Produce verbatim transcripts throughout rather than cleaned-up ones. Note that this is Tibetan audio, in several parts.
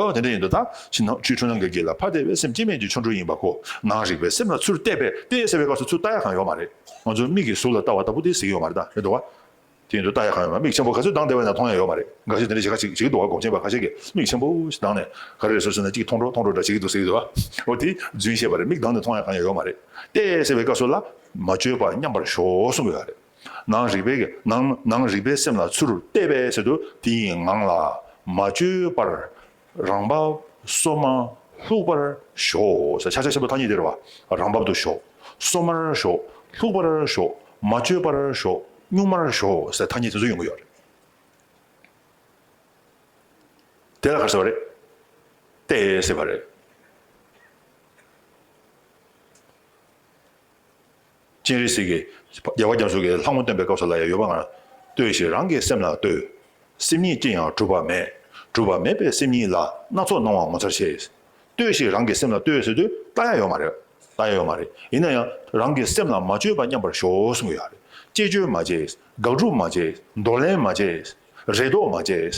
ཨོ་དེ་འདྲ་ཡིན་དུས་ད་ཕྱི་ནང་ཆོས་འཁྲུལ་སྣང་གི་དགེ་ལ་ཕར་བལྟས་པས་སེམས་སྐྱེ་མེད་ཀྱི་ཆོ་འཕྲུལ་ཡིན་པ་གོ། ནང་རིག་པའི་སེམས་ལ་ཚུར་བལྟས་པས་བལྟས་ཟེར་བའི་སྐབས་སུ་ཚུར་ལྟ་ཡ་གང་ཡོད་མ་རེད། ང་ཚོ་མིག་གིས་གཟུགས་ལ་ལྟ་བ་ལྟ་བུ་དེ་ཟེར་གྱི་ཡོད་མ་རེད་ད། རེད་འདུག་བ། དེ་ཡིན་དུས་ལྟ་ཡ་གང་ཡོད་མ་རེད། མིག་ཆེན་པོ་ག་ཚོད་གདངས་བསྡད་པ་ཡིན་ན་མཐོང་ཡ་ཡོད་མ་རེད། འགའ་ཤས་དེ་འདྲ་བྱེད་ཁ་ཅིག་བྱེད་ཀྱི་འདུག་བ། སྒོམ་ཆེན་པ་ཁ་ཤས་ཀྱིས་མིག་ཆེན་པོ་ཞིག་གདངས་ནས་ག་རེ་རེད་ཟེར་ན་གཅིག་མཐོང་འགྲོ་མཐོང་འགྲོ་འདྲ་བྱེད་ཀྱི་འདུག་ཟེར་གྱི་འདུག་བ། འོ་དེ་རྫུན་བཤད་པ་རེད། མིག་གདངས་ནས་མཐོང་ཡ་གང་ཡང་ཡོད་མ་རེད། བལྟས་ཟེར་བའི་སྐབས་སུ་ལ་མ་བཅོས་པ་མཉམ་པར་ཞོག་གསུང་གི་ཡོད་རེད། ནང་རིག་པའི་ནང་ནང་རིག་པའི་སེམས་ལ་ཚུར་བལྟས་པས་ཟེར་དུས་དེ་ཡི་ངང་ལ་མ་བཅོས་པར་རང་བབས་སོ་མ་ལྷུག་པར་ཞོག་ཟེར། ཆ་ཆ་ཆེན་པོ་ཐ་སྙད་དེ་རེད་བ། རང་བབ་ཏུ་ཞོག་སོ་མར་ཞོག་ལྷུག་པར་ཞོག་མ་བཅོས་པར་ཞོག་གཉུག་མར་ཞོག་ཟེར་ཐ་སྙད་དེ་ཚོ་ཡོང་གི་ཡོད་རེད། དེ་ལ་ག་རེ་ཟེར་བ་རེད། བལྟས་ཟེར་བ་རེད། སྤྱན་རས་གཟིགས་ཀྱིས་རྒྱལ་བ་རྒྱ་མཚོ་གིས་ལྷ་ངོ་སྟོན་པའི་སྐབས་སུ་ལ་ཡང་ཡོད་པ་ང་། ལྟོས་ཤིག་རང་གི་སེམས་ལ་ལྟོས། སེམས་ཉིད་ཅི་ཡང་གྲུབ་པ་མེད། གྲུབ་པ་མེད་པའི་སེམས་ཉིད་ལ་སྣ་ཚོགས་སྣང་བ་ངོ་མཚར་ཆེ། ལྟོས་ཤིག་རང་གི་སེམས་ལ་ལྟོས་ཟེར་དུས་ལྟ་ཡ་ཡོད་མ་རེད། ལྟ་ཡ་ཡོད་མ་རེད། ཡིན་ན་ཡང་རང་གི་སེམས་ལ་མ་བཅོས་པ་མཉམ་པར་ཞོག་གསུང་གི་ཡོད་རེད། བཅས་བཅོས་མ་བྱེད། དགག་སྒྲུབ་མ་བྱེད། འདོར་ལེན་མ་བྱེད། རེ་དོགས་མ་བྱེད།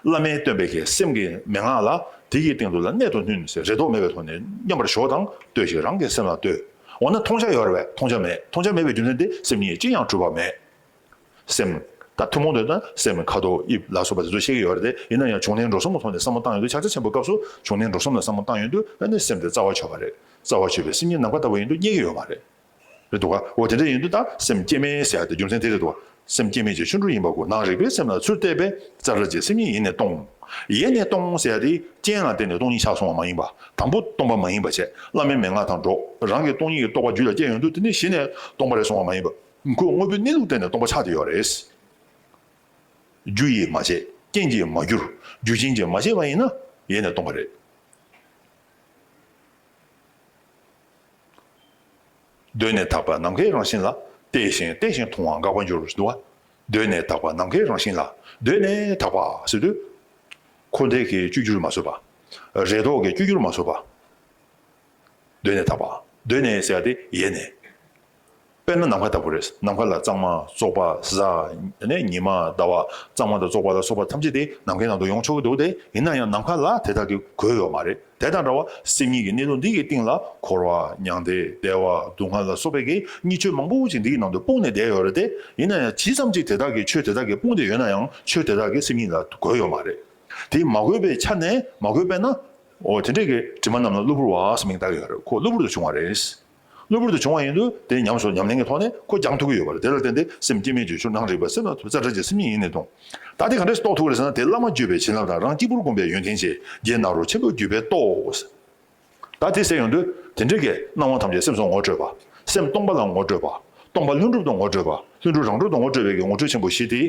བླ་མས་སྟོན་པའི་གི་སེམས་ཀྱི་མན་ངག་ལ་དེ་ཡི་སྟེང་དུ་ལ་གནད་དུ་བསྣུན་ཟེར། རེ་དོགས་མེད་པའི་ཐོག་ནས་མཉམ་པར་ཞོག་དང་ལྟོས་ཤིག་རང་གི་སེམས་ལ་ལྟོས། འོ་ན་མཐོང་བྱ་ཡོད་རེད་པས། མཐོང་བྱ་མེད། མཐོང་བྱ་མེད་པའི་རྒྱུ་མཚན་དེ་སེམས་ཉིད་ཅི་ཡང་གྲུབ་པ་མེད། སེམས། ད་ཐུན་མོང་དུ་ཡོད་ན་སེམས་ཁ་དོག་དབྱིབས་ལ་སོགས་པ་དེ་ཚོ་ཤེས་ཀྱི་ཡོད་རེད་དེ། ཡིན་ན་ཡང་བྱུང་གནས་འགྲོ་གསུམ་གྱི་ཐོག་ནས་བསམ་བློ་བཏང་ཡོང་དུས། ཕྱག་རྒྱ་ཆེན་པོའི་སྐབས་སུ་བྱུང་གནས་འགྲོ་གསུམ་ལ་བསམ་བློ་བཏང་ཡོང་དུས་ཨ་ནི་སེམས་དེ་རྩ་བ་ཆོད་པ་རེད། རྩ་བ་ཆོད་པའི་སེམས་ཉིད་ནམ་མཁའ་ལྟ་བུ་ཡིན་དུས་རྙེད་ཀྱི་ཡོད་མ་རེད། རེད་འདུག་ག་འོ་དེ་འདྲ་ཡིན་དུས་ད་སེམས་སྐྱེ་མེད་ཟེར་ཡ་དེ་རྒྱུ་མཚན་དེ་རེད་འདུག་ག་སེམས་སྐྱེ་མེད་ཀྱི་ཆོ་འཕྲུལ་ཡིན་པ་གོ། ནང་རིག་པའི་སེམས་ལ་ཚུར་བལྟས་པས་རྩ་བྲལ་གྱི་སེམས་ཉིད་ཡེ་ནས་སྟོང་། ཡེ་ནས་སྟོང་ཟེར་ཡ་དེ་རྐྱེན་ལ་བརྟེན་ནས་སྟོང་ཉིད་ཆགས་སོང་བ་མ་ཡིན་པ། དང་པོ་སྟོང་པ་མ་ཡིན་པ་བྱས། བླ་མའི་མན་ངག་དང་འགྲོགས། རང་གི་སྟོང་ཉིད་ཀྱི་རྟོགས་པ་རྒྱུད་ལ་སྐྱེས་ཡོང་དུས་དེ་ནི་གཞི་ནས་སྟོང་པ་རེད་སོང་བ་མ་ཡིན་པ། ཁོ་དངོས་པོའི་གནས་ལུགས་བརྟེན་ནས་སྟོང་པ་ཆགས་བསྡད་ཡོད་རེད། རྒྱུ་ཡིས་མ་བྱས། རྐྱེན་གྱིས་མ་གྱུར། རྒྱུ་རྐྱེན་གྱིས་མ་བྱས་པ་ཡིན་ན་ཡེ་ནས་སྟོང་པ་རེད། གདོད་ནས་དག་པ་ནམ་མཁའི་རང་བཞིན་ལ། བལྟས་ཤིང་བལྟས་ཤིང་མཐོང་བ་འགག་པར་འགྱུར་ཟེར་འདུག་བ། གདོད་ནས་དག་པ་ནམ་མཁའི་རང་བཞིན་ལ། གདོད་ནས་དག་པ་ཟེར་དུས། འཁོར་འདས་ཀྱི་བཅོས་བསྒྱུར་མ་བཟོས་པ། རེ་དོགས་ཀྱི་བཅོས་བསྒྱུར་མ་བཟོས་པ། གདོད་ནས་དག་པ། གདོད་ནས་ཟེར་ཡ་དེ་ཡེ་ནས། དཔེར་ན་ནམ་མཁའ་ལྟ་བུ་རེད། ནམ་མཁའ་ལ་གཙང་མ་བཙོག་པ་གཟའ་ནས་ཉི་མ་ཟླ་བ་གཙང་མ་དང་བཙོག་པ་ལ་སོགས་པ་ཐམས་ཅད་དེ་ནམ་མཁའི་ནང་དུ་ཡོང་ཆོག་གི་འདུག་སྟེ། ཡིན་ན་ཡང་ནམ་མཁའ་ལ་དེ་དག་གིས་གོས་ཡོད་མ་རེད། དེ་དང་འདྲ་བ་སེམས་ཉིད་ཀྱི་གནས་ལུགས་འདི་གི་སྟེང་ལ་འཁོར་བ་མྱང་འདས་བདེ་བ་སྡུག་བསྔལ་ལ་སོགས་པའི་གི་གཉིས་ཆོས་མང་པོ་ཅིག་འདི་གི་ནང་དུ་སྤུངས་ནས་བསྡད་ཡོད་རེད་དེ། ཡིན་ན་ཡང་ཇི་ཙམ་ཅིག་དེ་དག་གི་ཆོས་དེ་དག་གིས་སྤུངས་ཏེ་ཡོད་ན་ཡང་ཆོས་དེ་དག་གིས་སེམས་ཉིད་ལ་གོས་ཡོད་མ་རེད། དེ་མ་གོས་པའི་ཆ་ནས་མ་གོས་པས་ན། འོ་དེ་འདྲས་ཀྱི་དྲི་མ་རྣམས་ལ་གློ་བུར་བ་ཟེར་མིང་བཏགས་ཡོད་རེད། ཁོ་གློ་བུར་དུ་བྱུང་བ་རེད། གློ་བུར་དུ་བྱུང་བ་ཡིན་དུས་དེ་ཉམས་སུ་ཉམས་ལེན་གྱི་ཐོག་ནས་ཁོ་སྦྱང་ཐུབ་ཀྱི་ཡོད་པ་རེད། དེ་ལ་བརྟེན་ཏེ་སེམས་སྐྱེ་མེད་ཀྱི་ཆོས་ནང་རིག་པ་སེམས་ལ་ཐུབ་རྩ་བྲལ་གྱི་སེམས་ཉིད་ཡེ་ནས་སྟོང་། ད་དེ་ག་འདྲས་སེ་རྟོགས་ཐུབ་ཀྱི་རེད་ཟེར་ན། དེ་བླ་མ་བརྒྱུད་པའི་བྱིན་རླབས་དང་རང་གཅིག་པུར་བསྒོམས་པའི་ཡོན་ཏན་ཆེ། རྗེ་ནཱ་རོ་ཆེན་པོས་བརྒྱུད་པའི་སྟོབས། ད་དེ་ཟེར་ཡོང་དུས་དེ་འདྲས་ཀྱི་སྣང་བ་ཐམས་ཅད་སེམས་སུ་ངོ་སྤྲོད་པ། སེམས་སྟོང་པ་ལ་ངོ་སྤྲོད་པ། སྟོང་པ་ལྷུན་གྲུབ་ཏུ་ངོ་སྤྲོད་པ། ལྷུན་གྲུབ་རང་གྲོལ་དུ་ངོ་སྤྲོད་པའི་གི་ངོ་སྤྲོད་ཆེན་པོ་བཞི་དེ།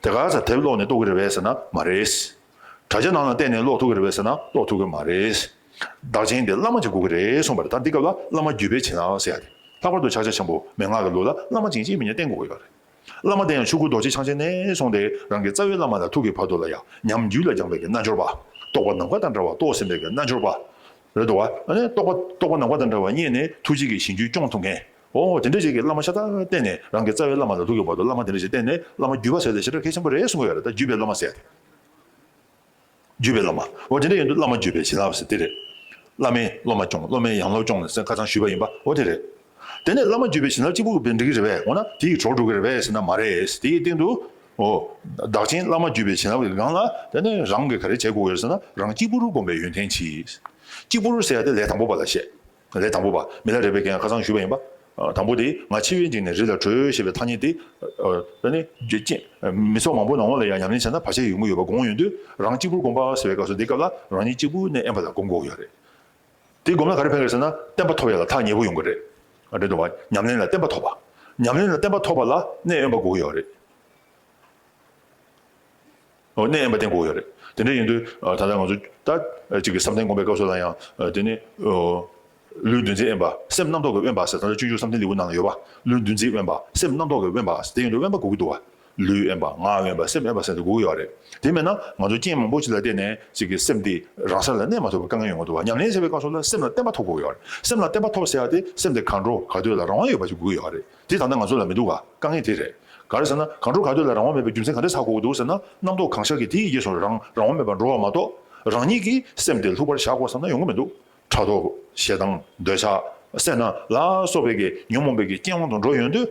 དེ་ག་ཚ་དེབ་ཀློག་ནས་རྟོགས་ཀྱི་རེད་པས་ཟེར་ན་མ་རེད། དྲ་རྒྱ་ནང་ལ་བལྟས་ནས་ཀློག་ཐུབ་ཀྱི་རེད་པས་ཟེར་ན་ཀློག་ཐུབ་ཀྱི་མ་རེད། བདག་ཆེན་དེ་བླ་མ་གཅིག་དགོས་ཀྱི་རེད་གསུངས་པ་རེད། ད་འདི་སྐབས་ལ་བླ་མ་བརྒྱུད་པའི་བྱིན་རླབས་ཟེར་ཡ་དེ། ལྷག་པར་དུ་ཕྱག་རྒྱ་ཆེན་པོ་མན་ངག་གི་ལུགས་ལ་བླ་མ་ཅིག་ཅིག་མིན་ཀྱང་བསྟེན་དགོས་ཀྱི་ཡོད་རེད། བླ་མ་དེ་ཡང་ཆོས་སྐུ་རྡོ་རྗེ་འཆང་ཆེན་ནས་བཟུང་སྟེ་རང་གི་རྩ་བའི་བླ་མ་དང་ཐུག་གི་བར་དུ་ལ་ཡང་ཉམས་རྒྱུད་ལ་སྦྱངས་པའི་གི་རྣལ་འབྱོར་པ། རྟོགས་པ་ནམ་མཁའ་དང་འདྲ་བ་རྟོགས་ཟིན་པའི་གི་རྣལ་འབྱོར་པ། རེད་འདུག་བ། ཨ་ནི་རྟོགས་པ་རྟོགས་པ་ནམ་མཁའ་དང་འདྲ་བ་རྙེད་ནས་ཐུགས་རྗེ་གི་ཞིང་རྒྱུད་སྐྱོང་ཐུབ་མཁན། ཨོ་དེ་འདྲ་ཞིག་གི་བླ་མ་ཤ་སྟག་བསྟེན་ནས། རང་གི་རྩ་བའི་བླ་མ་ལ་ཐུག་གི་བར་དུ་བླ་མ་དེ་འདྲ་ཞིག་བསྟེན་ནས་བླ་མ་བརྒྱུད་པ་ཟེར་དེ་ཞེ་དྲག་གལ་ཆེན་པོ་རེད་གསུང་གི་ཡོད་རེད། ད་བརྒྱུད་པའི་བླ་མ་ཟེར་ཏེ། བརྒྱུད་པའི་བླ་མ། ཨོ་དེ་འདྲ་ཡིན་དུས་བླ་མ་བརྒྱུད་པའི་བྱིན་རླབས་ཟེར་དེ་རེད། བླ་མའི་སློབ་མ་སྐྱོང་། སློབ་མའི་ཡང་སློབ་སྐྱོང་ཟེར་ཁ་སང་ཞུས་པ་ཡིན་པ། ཨོ་དེ་རེད། དེ་ནས་བླ་མ་བརྒྱུད་པའི་བྱིན་རླབས་གཅིག་པུ་འགྲིག་གི་རེད་པས། འོ་ན་དེ་ཡིས་གྲོགས་འགྲོ་གི་རེད་པས་ཟེར་ན་མ་རེད། དེ་ཡི་སྟེང་དུ། ཨོ། བདག་ཆེན་བླ་མ་བརྒྱུད་པའི་བྱིན་རླབས་ཀྱི་སྒང་ལ་དེ་ནས་རང་གིས་ག་རེ་བྱེད་དགོས་ཡོད་ཟེར་ན། རང་གཅིག་པུར་བསྒོམ་པའི་ཡོན་ཏན་གྱིས། གཅིག་པུར་ཟེར་ཡ་དེ་ལས་དང་པོ་པ་ལ་བཤད། ལས་དང་པོ་པ། མི་ལ་རས་པའི་གན་ཁ་སང་ཞུས་པ་ཡིན་པ། ཨ། དང་པོ་དེ་ང་འཆི་བས་འཇིགས་ནས་རི་ལ་བྲོས་ཞེས་པའི་ཐ་སྙད་དེ། ཨ། ད་ནི་རྒྱུ་རྐྱེན་མི་ཚོགས་མང་པོ་ནང་ལ་ཡང་ཉམས་ལེན་བྱས་ན་བར་ཆད་ཡོང་གི་ཡོད་པ་དགོངས་ཡོང་དུས། རང་གཅིག་པུར་བསྒོམ་པ་ཟེར་བའི་སྐབས་སུ་འདི་སྐབས་ལ་རང་ཉིད་གཅིག་པུ་ནས་དབེན་པ་ལ་བསྒོམ་དགོས་ཡོད་རེད། དེ་བསྒོམ་ན་ག་རེ་ཕན་གི་རེད་ཟེར་ན། བརྟན་པ་ཐོབ་ཡ་ལ་ཐག་ཉེ་པོ་ཡོང་གི་རེད། ཨ། རེད་འདུག་བ། ཉམས་ལེན་ལ་བརྟན་པ་ཐོབ་པ། ཉམས་ལེན་ལ་བརྟན་པ་ཐོབ་པ་ལ་གནས་དབེན་པ་དགོས་ཀྱི་ཡོད་རེད། ཨོ། གནས་དབེན་པ་བསྟེན་དགོས་ཡོད་རེད། དེ་འདྲ་ཡིན་དུས། ཨ། ད་ལྟ་ང་ཚོ་ད་ཅིག་གི་བསམ་གཏན་སྒོམ་པའི་སྐབས་སུ་ལ་ཡང་། ཨ། དེ་ནི། ཨོ། ལུས་འདུ་འཛི་དབེན་པ། སེམས་རྣམ་རྟོག་གི་དབེན་པ་ཟེར། ད་ལྟ་སྤྱོད་འཇུག་བསམ་གཏན་ལེའུ་ནང་ལ་ཡོད་པ། ལུས་འདུ་འཛི་དབེན་པ། སེམས་རྣམ་རྟོག་གི་དབེན་པ་ཟེར། དེ་ཡིན་དུས་དབེན་པ་དགོས་ཀྱི་འདུག་བ། ལུས་དབེན་པ། ངག་དབེན་པ། སེམས་དབེན་པ་ཟེར་དེ་དགོས་ཀྱི་ཡོད་རེད། དེ་མེད་ན་ང་ཚོ་རྐྱེན་མང་པོ་ཅིག་ལ་བརྟེན་ནས་ཅིག་གི་སེམས་དེ་རང་ས་ལ་གནས་མ་ཐུབ་པའི་དཀའ་ངལ་ཡོང་གི་འདུག་བ། ཉམས་ལེན་བྱེད་པའི་སྐབས་སུ་ལ་སེམས་ལ་བརྟན་པ་ཐོབ་དགོས་ཀྱི་ཡོད་རེད། སེམས་ལ་བརྟན་པ་ཐོབ་ཟེར་ཡ་དེ་སེམས་དེ་གང་འགྲོ་ག་དུས་ལ་རང་དབང་ཡོད་པ་ཅིག་དགོས་ཀྱི་ཡོད་རེད། དེ་ད་ལྟ་ང་ཚོ་ལ་མི་འདུག་ག་དཀའ་ངལ་དེ་རེད། ག་རེ་ཟེར་ན། གང་འགྲོ་ག་དུས་ལ་རང་དབང་མེད་པའི་རྒྱུ་མཚན་ག་འདྲས་ཧ་གོ་གི་འདུག་ཟེར་ན། རྣམ་རྟོག་གང་ཤར་གྱིས་དེ་ཡི་རྗེས་སུ་རང་རང་དབང་མེད་པར་འགྲོ་བ་མ་གཏོགས། རང་ཉིད་ཀྱིས་སེམས་དེ་ལྷུག་པར་བཞག་དགོས་བསམ་ན་ཡོང་གི་མི་འདུག་ཕྲག་དོག་ཞེ་སྡང་འདོད་ཆགས་སེར་སྣ་ལ་སོགས་པའི་གི་ཉོན་མོངས་པའི་གི་རྐྱེན་དབང་དུ་འགྲོ་ཡོང་དུས།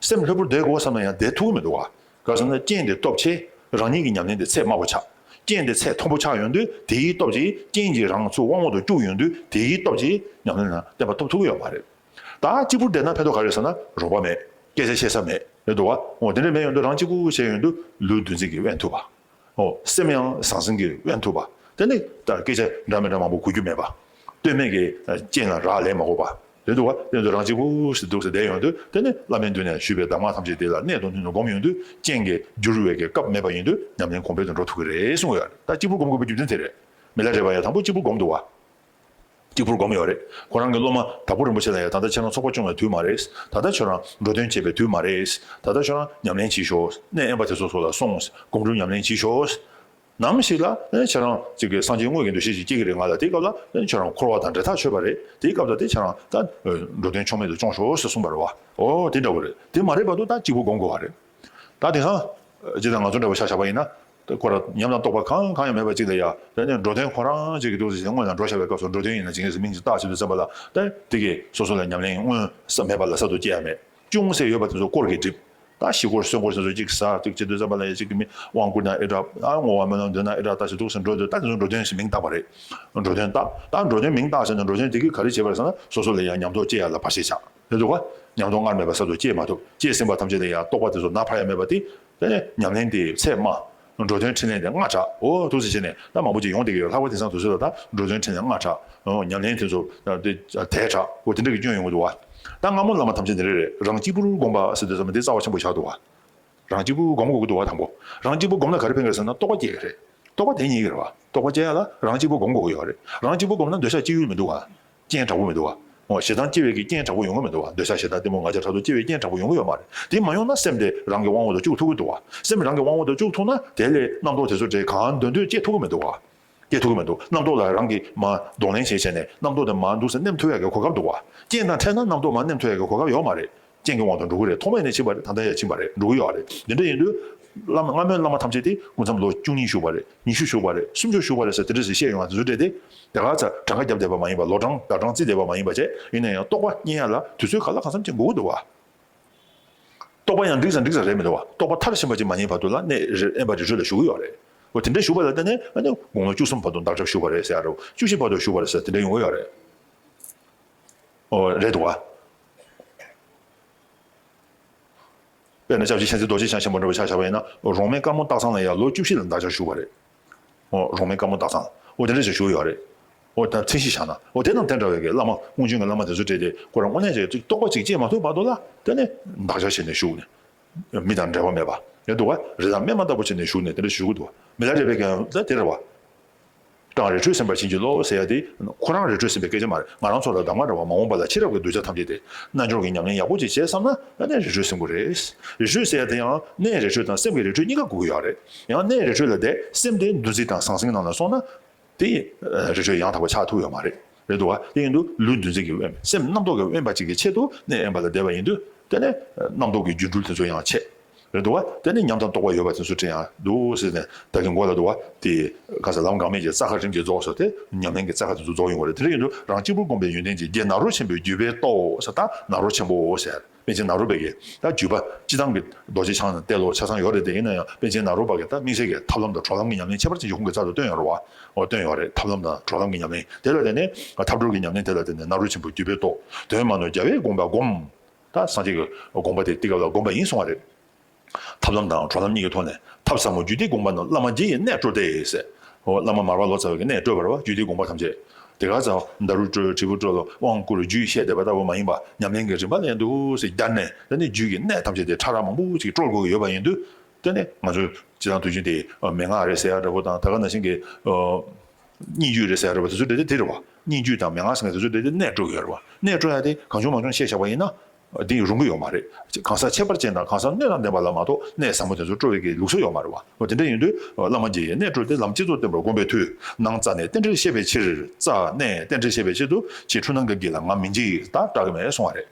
སེམས་ལྷོད་པོར་བསྡད་དགོས་བསམ་ན་ཡང་བསྡད་ཐུབ་ཀྱི་མི་འདུག་ག་ག་ཟེར་ན་རྐྱེན་དེ་སྟོབས་ཆེ། རང་ཉིད་ཀྱི་ཉམས་ལེན་དེ་ཚད་དམའ་བོ་ཆགས། རྐྱེན་དེ་ཚད་མཐོན་པོ་ཆགས་ཡོང་དུས་དེའི་སྟོབས་ཀྱིས་རྐྱེན་གྱིས་རང་ཚུར་དབང་འོག་ཏུ་བཅུག་ཡོང་དུས་དེའི་སྟོབས་ཀྱིས་ཉམས་ལེན་ལ་གཏན་པ་ཐོབ་ཐུབ་ཀྱི་ཡོད་མ་རེད། ད་གཅིག་པུར་བསྡད་ན་ཕན་ཐོགས་ག་རེ་ཟེར་ན་རོགས་པ་མེད། སྐད་ཆ་བཤད་ས་མེད། རེད་འདུག་བ། འོ་དེ་འདྲ་མེད་ཡོང་དུས་རང་གཅིག་པུ་བྱས་ཡོང་དུས་ལུས་འདུ་འཛི་གིས་དབེན་ཐུབ་པ། འོ་སེམས་ཡང་ཟང་ཟིང་གིས་དབེན་ཐུབ་པ། དེ་ནི་ད་སྐད་ཆ་འདྲ་མི་འདྲ་མང་པོ་གོ་རྒྱུ་མེད་པ། ལྟོས་མེད་ཀྱི་རྐྱེན་ལ་རག་ལས་མ་དགོས་པ། རེད་འདུག་བ། དེ་ཚོ་རང་གཅིག་པུ་ཞིག་འདུག་ཟེར་བསྡད་ཡོང་དུས་དེ་ནི་བླ་མའི་མདུན་ནས་ཞུས་པའི་གདམས་ངག་ཐམས་ཅད་དེ་ལ་གནད་དུ་བསྣུན་ནས་སྒོམ་ཡོང་དུས་རྐྱེན་གྱིས་བསྒྱུར་བའི་གི་སྐབས་མེད་པ་ཡིན་དུས་ཉམས་ལེན་གོང་འཕེལ་དུ་འགྲོ་ཐུབ་ཀྱི་རེད་གསུངས་ཡོད་རེད། ད་གཅིག་པུར་སྒོམ་དགོས་པའི་རྒྱུ་མཚན་དེ་རེད། མི་ལ་རས་པ་ཡང་དང་པོ་གཅིག་པུར་སྒོམ་འདུག་བ། གཅིག་པུར་སྒོམ་ཡོད་རེད། ཁོ་རང་གི་སློབ་མ་དྭགས་པོ་རིན་པོ་ཆེ་ལ་ཡང་ད་ལྟ་ཁྱེད་རང་ཚོགས་པ་སྐྱོང་བའི་དུས་མ་རེད། ད་ལྟ་ཁྱོད་རང་འགྲོ་དོན་བྱེད་པའི་དུས་མ་རེད། ད་ལྟ་ཁྱོད་རང་ཉམས་ལེན་བྱེད་ཤོག་གནས་དབེན་པ་དེ་ཚོ་སོགས་ལ་སོང་། སྒོམ་སྒྲུབ་ཉམས་ལེན་བྱེད་ཤོག་ནམ་ཞིག་ལ་ཨེ་ཁྱེད་རང་ཅིག་གི་སངས་རྒྱས་དངོས་ཀྱི་འདུ་ཤེས་ཤིག་སྐྱེ་གི་རེད་ང་ལ། དེའི་སྐབས་ལ་ཨེ་ཁྱེད་རང་འཁོར་བ་དང་འབྲེལ་ཐག་ཆོད་པ་རེད། དེའི་སྐབས་ལ་དེ་ཁྱེད་རང་ད་འགྲོ་དོན་ཕྱོགས་མེད་དུ་སྐྱོང་ཤོག་ཟེར་གསུངས་པ་རེད་བ། ཨོ་དེ་འདྲ་བོ་རེད། དེ་མ་རེད་བར་དུ་ད་གཅིག་པུ་སྒོམ་དགོས་པ་རེད། ད་དེང་སང་ཇི་ལྟར་ང་ཚོ་འདྲ་བོ་ཆ་བཞག་པ་ཡིན་ན། ད་ཁོ་རང་ཉམས་དང་རྟོགས་པ་གང་གང་ཡང་མེད་པ་ཅིག་ལ་ཡ། དེ་ནས་འགྲོ་དོན་ཁོ་རང་ཅིག་གི་འདུག་ཟེར་སྔོན་ལ་འགྲོ་བཞག་པའི་སྐབས་སུ་འགྲོ་དོན་ཡིན་ན་ཇི་སྙེད་སུ་མིང་ཅིག་བཏགས་བྱེད་དུ་བརྩམས་པ་ལ་ད་དེ་གས་སོ་སོ་ལ་ཉམས་ལེན་དངོས་སུ་མེད་པ་ལ་གསར་དུ་སྐྱེ་ཡ་མེད། ཅུང་ཟད་ཡོད་པ་དེ་ཚོ་དཀོར་གྱིས་སྒྲིབ། ད་ཞི་དཀོར་གསོན་དཀོར་ཟེར་ཚོ་གཅིག་ཟ་གཅིག་བྱེད་དུས་ཙམ་པ་ལ་ཡ་གཅིག་གི་མི་དབང་བསྐུར་ན་ཨེ་དྲག་ཨ་བསྔོ་བ་སྨོན་ལམ་འདོན་ན་ཨེ་དྲག་ད་དེ་ཚོ་འགྲོ་དོན་ད་དེ་ཚོ་འགྲོ་དོན་ཞེས་མིང་བཏགས་པ་རེད། འགྲོ་དོན་བཏགས་ད་འགྲོ་དོན་མིང་བཏགས་ཟེར་ན་འགྲོ་དོན་དེ་གིས་ག་རེ་བྱེད་པ་རེད་ཟེར་ན་སོ་སོ་ལ་ཡང་ཉམས་རྟོགས་སྐྱེ་ཡ་ལ་བར་ཆད་བྱ་རེད་འདུག་ག་ཉམས་རྟོགས་སྔར་མེད་པ་གསར་དུ་སྐྱེས་མ་ཐུབ་སྐྱེས་ཟིན་པ་ཐམས་ཅད་ལ་ཡང་རྟོགས་པ་དེ་ཚོ་ན་ཕར་ཡ་མེད་པ་དེ་དེ་ནས་ཉམས་ལེན་དེ་ཚད་དམའ། འགྲོ་དོན་འཕྲིན་ལས་དེ་སྔ་དྲགས་འོ་ཐུགས་སུ་ཆེ་ནས་ད་མང་པོ་ཅིག་ཡོང་བསྡད་ཀྱི་ཡོད། ལྷག་པར་དེང་སང་དུས་ཚོད་ལ་ད་འགྲོ་དོན་འཕྲིན་ལས་སྔ་དྲགས་འོ་ཉམས་ལེན་དེ་ཚོ་དེ་དལ་དྲགས་འོ་དེ་འདྲ་གི་སྐྱོན་ཡོང་གི་འདུག་བ། ད་སྔ་མོ་བླ་མ་ཐམས་ཅད་འདི་འདྲ་རེད། རང་གཅིག་པུར་སྒོམ་པ་ཟེར་དུས་ཙམ་པ་འདི་རྩ་བ་ཆེན་པོ་ཆགས་འདུག་བ། རང་གཅིག་པུ་སྒོམ་དགོས་ཀྱི་འདུག་བ། དང་པོ་རང་གཅིག་པུ་སྒོམ་ན་ག་རེ་ཕན་གི་རེད་ཟེར་ན་རྟོགས་པ་སྐྱེ་གི་རེད། རྟོགས་པ་དེ་ཉིད་ཀྱི་རེད་བ། རྟོགས་པ་སྐྱེ་ཡ་ལ་རང་གཅིག་པུ་སྒོམ་དགོས་ཀྱི་ཡོད་རེད། རང་གཅིག་པུ་སྒོམ་ན་འདོད་ཆགས་སྐྱེ་ཡུལ་མི་འདུག་བ། རྐྱེན་དྲག་པོ་མི་འདུག་བ། འོ་ཞེ་སྡང་སྐྱེ་བའི་གི་རྐྱེན་དྲག་པོ་ཡོང་གི་མི་འདུག་བ། འདོད་ཆགས་ཞེ་སྡང་གཏི་མུག་ང་རྒྱལ་ཕྲག་དོག་སྐྱེ་བའི་རྐྱེན་དྲག་པོ་ཡོང་གི་ཡོད་མ་རེད། དེ་མ་ཡོང་ན་སེམས་དེ་རང་གི་དབང་འོག་ཏུ་བཅུག་ཐུབ་ཀྱི་འདུག་བ། སེམས་རང་གི་དབང་འོག་ཏུ་བཅུག་ཐུབ་ན་དེ་ལས་རྣམ་རྟོག་དེ་ཚོ་བྲལ་གང་འདོད་འདོད་སྐྱེ་ཐུབ་ཀྱི་མི་འདུག་བ། སྐྱེ་ཐུབ་ཀྱི་མི་འདུག་རྣམ་རྟོག་ལ་རང་གིས་མར་གདོང་ལེན་བྱས་བྱས་ནས་རྣམ་རྟོག་དེ་མར་འདུག་སེ་ནེམ་ཐུབ་ཡག་གི་གོ་སྐབས་འདུག་བ། རྐྱེན་དང་འཕྲད་ན་རྣམ་རྟོག་མར་ནེམ་ཐུབ་ཡག་གི་གོ་སྐབས་ཡོད་མ་རེད། རྐྱེན་གྱི་དབང་དུ་འགྲོ་གི་རེད། ཐོག་མེད་ནས་ཕྱིན་པ་རེད། ད་ལྟ་ཡང་ཕྱིན་པ་རེད། འགྲོ་གི་ཡོད་རེད། འདི་འདྲ་ཡིན་དུས་བླ་མ་སྔ་མོའི་བླ་མ་ཐམས་ཅད་དེ་སྐུ་མཚམས་ལོ་བཅུ་གཉིས་བཞུགས་པ་རེད། ཉི་ཤུ་བཞུགས་པ་རེད། སུམ་ཅུ་བཞུགས་པ་རེད་ཟེར་དེ་འདྲ་ཞིག་བཤད་ཡོང་བ་དེ་ཚོ་འདྲ་དེ། དེ་ག་ཚ་གྲངས་ཀ་བརྒྱབ་བསྡད་པ་མ་ཡིན་པ། ལོ་གྲངས་ཟླ་གྲངས་བརྩིས་བསྡད་པ་མ་ཡིན་པ་བྱས། ཡིན་ན་ཡང་རྟོགས་པ་རྙེད་ཡ་ལ་དུས་ཚོད་ག་ལ་གང་འཚམ་ཅིག་འགོར་གི་འདུག་བ། རྟོགས་པ་ཡང་འགྲིག་ཙང་འགྲིག་ཙང་རེད་མི་འདུག་བ། རྟོགས་པ་མཐར་ཕྱིན་པ་ཅིག་མ་རྙེད་བར་དུ་ལ་གནས་རི་དབེན་པ་རི་ཁྲོད་ལ་བཞུགས་ཀྱི་ཡོད་རེད། འོ་དེ་འདྲ་བཞུགས་པ་ལ་བརྟེན་ནས་ཨ་ནི་དགུང་ལོ་བཅུ་གསུམ་བར་དུ་འདག་སྐྱབས་ཞུས་པ་རེད་ཟེར་ཡ་རེད། བཅུ་བཞི་བར་དུ་བཞུགས་པ་རེད་ཟེར་དེ་འདྲ་ཡོང་གི་ཡོད་རེད། འོ་རེད་འདུག་བ། དཔེར་ན་སྐྱབས་རྗེ་མཁྱེན་བརྩེ་རྡོ་རྗེ་འཆང་ཆེན་པོ་འདྲ་བོ་ཆ་བཞག་པ་ཡིན་ན་རོང་མའི་དཀར་མོ་སྟག་ཚང་ལ་ཡང་ལོ་བཅུ་བཞི་ལ་འདག་སྐྱབས་ཞུས་པ་རེད། འོ་རོང་མའི་དཀར་མོ་སྟག་ཚང་འོ་དེ་འདྲ་ཞིག་བཞུགས་ཡོད་རེད། འོ་ད་མཚན་གཞི་བཞག་ན་འོ་དེ་དང་དེ་འདྲ་བའི་གི་བླ་མ་དབུགས་འབྱིན་གྱི་བླ་མ་དེ་ཚོ་གྲས་དེ་ཁོ་རང་དངོས་གནས་ཀྱི་རྟོགས་པ་ཅིག་སྐྱེས་མ་ཐུབ་བར་དུ་ལ་དེ་ནས་འདག་སྐྱབས་བྱས་ནས་བཞུགས་ནས་མི་དང་འབྲལ་བ་མེད་པ་རེད་འདུག་བ། རི་དྭགས་སྨིན་མ་ལྟ་བུ་བྱས་ནས་བཞུགས་ནས་དེ་འདྲ་བཞུགས་ཀྱི་འདུག་བ། མི་ལ་རས་པའི་གི་ད་དེ་རེད་བ། གྲང་རི་ཁྲོད་ཟིན་པར་བྱིན་གྱིས་རློབས་ཟེར་ཡ་དེ་ཁོ་རང་རི་ཁྲོད་ཟིན་པའི་སྐད་ཆ་མ་རེད། ང་རང་ཚོ་ལ་གདམས་ངག་རེད་བ། མ་འོངས་པ་ལ་ཕྱི་རབས་ཀྱི་གདུལ་བྱ་ཐམས་ཅད་དེ་རྣལ་འབྱོར་གྱི་ཉམས་ལེན་ཡག་པོ་ཅིག་བྱས་བསམ་ན་ཨ་ནི་རི་ཁྲོད་ཟིན་དགོས་རེད། རི་ཁྲོད་ཟེར་ཡ་དེ་ཡང་གནས་རི་ཁྲོད་དང་སེམས་ཀྱི་རི་ཁྲོད་གཉིས་ཀ་དགོས་ཀྱི་ཡོད་རེད། ཡང་གནས་རི་ཁྲོད་ལ་བསྡད་སེམས་དེ་འདུ་འཛི་དང་ཟང་ཟིང་ནང་ལ་སོང་ན་དེ་རི་ཁྲོད་ཡང་དག་པ་ཆགས་ཐུབ་ཡོད་མ་རེད། རེད་འདུག་བ། དེ་ཡིན་དུས་ལུས་འདུ་འཛི་གིས་དབེན་པ་སེམས་རྣམ་རྟོག་གིས་དབེན་པ་ཅིག་གི་ཆེད་དུ་གནས་དབེན་པ་ལ་བསྡད་པ་ཡིན་དུས་དེ་ནས་རྣམ་རྟོག་གི་རྒྱུ་འགྲུལ་དེ་ཚོ་ཡང་ཆད། རེད་འདུག་བ། དེ་ནས་ཉམས་དང་རྟོགས་པ་ཡོད་པ་དེ་ཚོ་དྲན་ཡང་འདུག་ཟེར་ནས་ད་གིན་མགོ་ལ་འདུག་བ། དེ་ག་ས་ལམ་འགག་མེད་ཀྱི་རྩ་ཁ་རིམ་གྱིས་རྫོགས་སོ། དེ་ཉམས་ལེན་གྱི་རྩ་ཁ་དེ་ཚོ་རྫོགས་ཡོང་བ་རེད། དེ་འདྲ་ཡིན་དུས་རང་གཅིག་པུར་སྒོམ་པའི་ཡོན་ཏན་གྱིས། རྒྱལ་ནཱ་རོ་ཆེན་པོའི་བརྒྱུད་པའི་ཏོག་ཟེར། ད་ནཱ་རོ་ཆེན་པོ་ཟེར། པཎ་ཆེན་ནཱ་རོ་པའི་གི་ད་བརྒྱུད་པ་སྤྱི་བཏང་གི་རྡོ་རྗེ་འཆང་དང་ཏེ་ལོ་ཆ་ཚང་ཡོད་རེད། དེ་ཡིན་ན་ཡང་པཎ་ཆེན་ནཱ་རོ་པ་གི་ད་དམིགས་བསལ་གྱི་ཐབས་ལམ་དང་གྲོལ་ལམ་གྱི་ཉམས་ལེན་ཁྱད་པར་ཅན་གྱི་ཁོང་གི་རྩ་དུ་བཏོན་ཡོད་རེད་བ། འོ་བཏོན་ཡོད་རེད། ཐབས་ལམ་དང་གྲོལ་ལམ་གྱི་ཉམས་ལེན་དེ་ལ་བརྟེན་ནས་ཐབས་གྲོལ་གྱི་ཉམས་ལེན་དེ་ལ་བརྟེན་ནས་ནཱ་རོ་ཆེན་པོའི་བརྒྱུད་པའི་ཏོག་དོན་མ་ནོར་རྒྱལ་བའི་དགོངས་པ་བསྒོམ། ད་སངས་རྒྱས་ཀྱི་དགོངས་པ་དེ་དེ་སྐབས་ལ་བསྒོམ་པ་ཡིན་གསུང་བ་རེད། ཐབས་ལམ་དང་གྲོལ་ལམ་གཉིས་ཀྱི་ཐོག་ནས་ཐབས་ཟབ་མོ་རྒྱུད་སྡེའི་དགོངས་པ་རྣམས་བླ་མ་རྗེ་ཡི་གནད་བཀྲོལ་ཏེ་ཟེར། འོ་བླ་མ་མར་པ་ལོ་ཙཱ་བའི་གནད་བཀྲོལ་བ་རེད་བ། རྒྱུད་སྡེའི་དགོངས་པ་ཐམས་ཅད་དེ་ག་ཚང་ཌཱ་རུ་བཀྲོལ་དྲིལ་བུ་བཀྲོལ་དབང་བསྐུར་རྒྱུད་བཤད་བསྡད་པ་ལྟ་བུ་མ་ཡིན་པ་ཉམས་ལེན་གྱི་རིམ་པ་ལ་འདུག་སེ་བསྡད་ནས་དེ་ནས་རྒྱུད་ཀྱི་གནད་ཐམས་ཅད་དེ་ཕྲ་རགས་མང་པོ་ཅིག་བཀྲོལ་དགོས་ཀྱི་ཡོད་པ་ཡིན་དུས། དེ་ནས་ང་ཚོས་སྤྱི་བཏང་དུས་རྒྱུན་དེ་མན་ངག་རེད་ཟེར་ཡ་འདྲ་པོ་དང་ད་ག་ནང་བཞིན་གྱི་སྙན་བརྒྱུད་རེད་ཟེར་ཡ་འདྲ་པོ་དེ་ཚོ་འདྲ་དེ་དེ་རེད་བ། སྙན་བརྒྱུད་དང་མན་ངག་ཟེར་མཁན་དེ་ཚོ་འདྲ་དེ་གནད་བཀྲོལ་གྱི་ཡོད་རེད་བ། གནད་བཀྲོལ་ཡ་དེ་གང་བྱུང་མང་བྱུང་བཤད་བཞག་པ་ཡིན་ན། འདི་རུང་གི་ཡོད་མ་རེད། གང་ཟག་ཁྱད་པར་ཅན་དང་གང་ཟག་སྣོད་དང་ལྡན་པ་ལ་མ་གཏོགས་གནད་ཟབ་མོ་དེ་ཚོ་བཀྲོལ་བའི་གི་ལུགས་སྲོལ་ཡོད་མ་རེད་བ། འོ་དེ་འདྲ་ཡིན་དུས་བླ་མ་རྗེ་ཡི་གནད་བཀྲོལ་ཏེ་ལམ་སྤྱི་གཙུག་བསྟན་པར་བསྒོམ་པའི་མཐུས། ནང་རྩ་ནས་རྟེན་འབྲེལ་བཤད་པའི་ཕྱིར། རྩ་ནས་རྟེན་འབྲེལ་བཤད་པའི་ཕྱིར་དུ་ཁྱེད་འཁྲུལ་སྣང་གི་དགེ་ལ་ང་མི་འཇིགས་ད་སྐྲག་གི་མེད་གསུང་བ་རེད།